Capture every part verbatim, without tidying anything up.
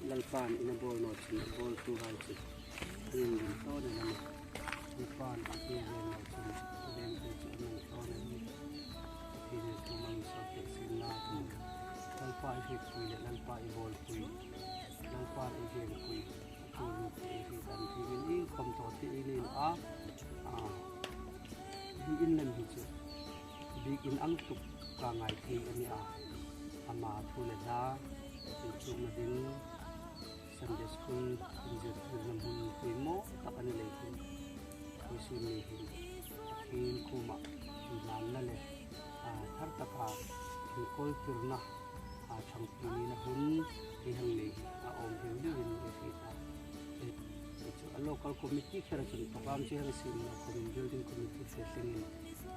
Lalpain a bawl nō chun a bawltuhai chu a nunung tawna nama, Lalpain a bawltuhai chu a nunung tawna nama, a nunung tawna nama. Lalpa i hepui leh Lalpa i bawlpui, Lalpa i hepui, a tawna i hepui, i khom tawh ti i nei a, a, hi in lam hi chu bikin ang tuk ka ngai thei a ni a, ama thu leh hla, inchukna ding, Sunday school, inzirna hmun poimawh tak a ni lei hin, Vawisun ni hin, Pathien kuoma inlânna leh, a, thar taka inkawltirna, a, thangpi nina hun, ei hang nei hi a om hiu hiu in ei fie ta. E, e chu a local committee kher a chun program chu hang siem a, community building committee kher lengin,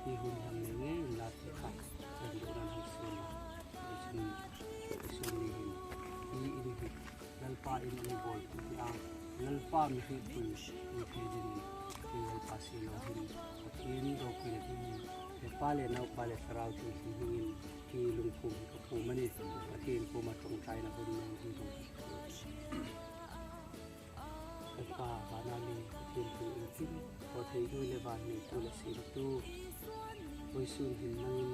ei hun hang nei ngei in la ti kha, chan do nan hang siem a. Vawisun, vawisun ni hin, ei in hi Lalpa in a bawlpui a, Lalpa mi hepui, mi hepui dingin, ei Lalpa selo hin, Pathien ropuina dingin, Hepa leh Naupa leh Thlarau Thienghlim hmingin, ei lungphum ka phum a nih, Pathien kuoma ṭawngṭaina hun nong hin dong. Lalpa, vana mi, Pathien Pu in tin, thawthei nuai leh vanneitu leh siemtu, vawisun hin nangin,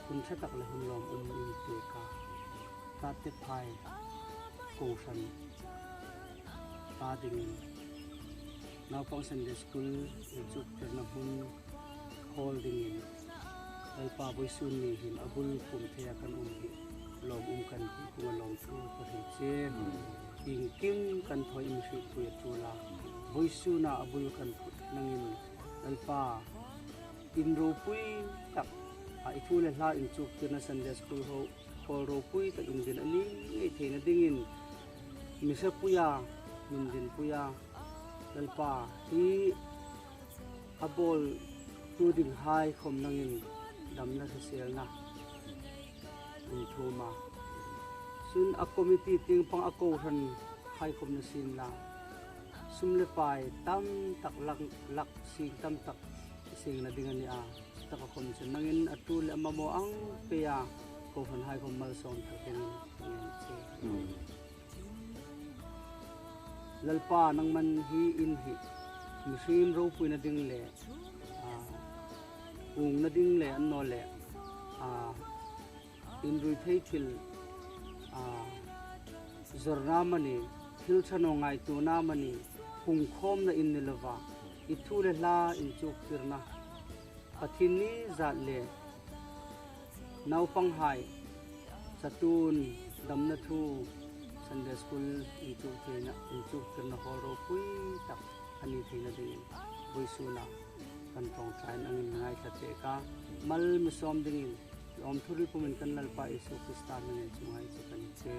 hun ṭha tak leh hun lawm um in pêk a, tate phai, kohran ta dingin, naupang Sunday school inchuktirna hmun hawl dingin, Lalpa vawisun ni hin a bul khum thei a kan um hi, lawm um kan ti kunga lawmthu ka hei che. Iengkim kan thoi in hrietpui a tul a, vawisun a a bul kan phut nangin, Lalpa, in ropui tak, a, i thu leh hla inchuktirna Sunday school ho, hawl ropui tak in din a ni ngei theina dingin, mi hepui a, min dinpui a, Lalpa, hi a bawltu dinghai khom nangin damna hrisêlna in thum a. Sun a committee tieng pang a kohranhai khom na siem la, sum leh pai tamtak lak, lak sing tamtak sengna ding a ni a. Taka khom chun nangin a tul leh a mamaw ang pei a, kohranhai khom malsawm thak dingin, nangin che. Lalpa, nangman hi in hi, mihriem ropuina ding leh, a, ungna ding leh, annawleh, a, in ruithei thil, a, zawrna mani, thil ṭha nawk ngaituona mani, hungkhawmna in ni lova, i thu leh hla inchuktirna, Pathienni zat leh naupanghai, chatuun damna thu, Sunday school inchuk theina, inchuktirna hawl ropui tak a ni theina dingin, vawisun a kan ṭawngṭai nangin ngaitha pêk a, mal mi sawm dingin, lawmthu ri pumin kan Lalpa Isu Krista hmingin chun ngai chu kan che.